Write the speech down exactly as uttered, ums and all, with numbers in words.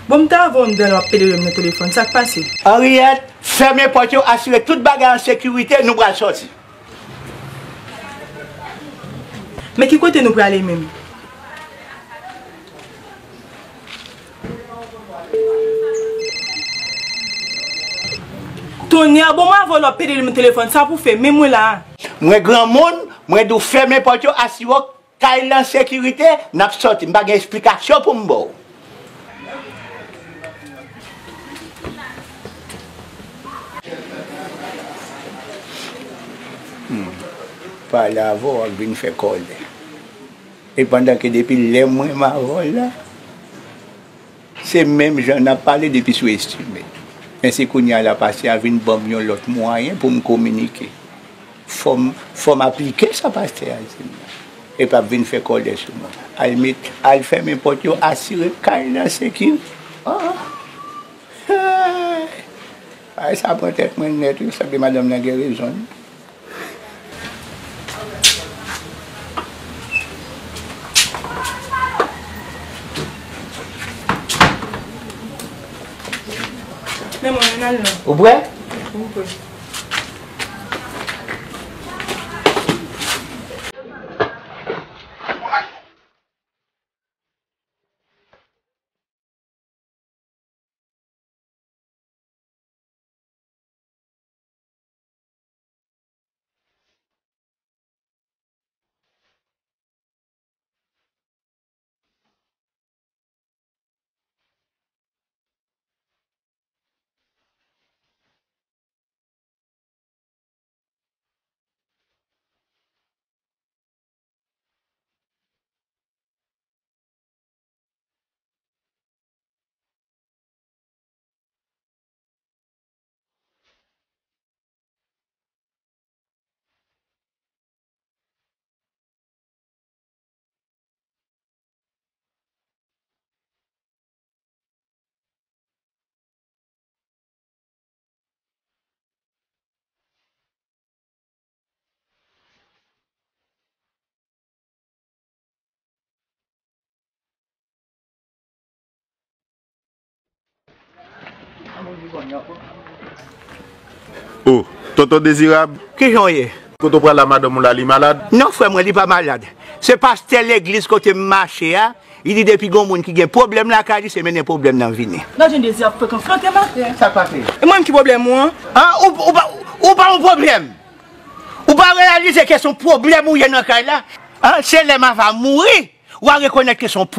Bon, m ta avè w anndan la, w ap pedere m nan telefòn. Sa k pase? Henriette, fèmen pòt yo, asire tout bagay an sekirite, nou pral sòti. Men ki kote nou prale menm? Tonyè, bon, m avè w la, w ap pedere m telefòn. Sa pou fè? Men mwen la. Mwen granmoun, mwen di w fèmen pòt yo, asire w kay lan sekirite, n ap sòti. M pa gen esplikasyon pou m ba w. Hmm. Pale avè w, w ap vin fè kòlè. E pandan ke depi lè mwen m avè w la, se menm jan n ap pale depi sou estime. Men se kounye a la pastè a vin ban m yon lòt mwayen pou m kominike. Fò m, fò m aplike sa pastè a di m nan. Epi ap vin fè kòlè sou mwen. Al met, al fèmen pòt yo, asire kay lan sekirite. Ah! Hey! Bagay sa pran tèt mwen nèt wi, sanble madanm nan gen rezon. Men mwen, men al non. Ou prè? Ou prè. Oh, tonton Dezirab. Kijan w ye? Kote w pral la, madanm ou la, li malad? Non, frè mwen, li pa malad. Se pastè legliz kote m mache a, li di depi gon moun ki gen pwoblèm lakay li, se mennen pwoblèm nan vini. Gad jan Dezi ap frekan flanke maten. Sa k pase? E mwen menm ki pwoblèm ou an? An, ou, ou pa, ou pa yon pwoblèm. Ou pa reyalize ke se yon pwoblèm ou ye nan kay la? An, se lè m ava mouri, w a rekonèt ke se yon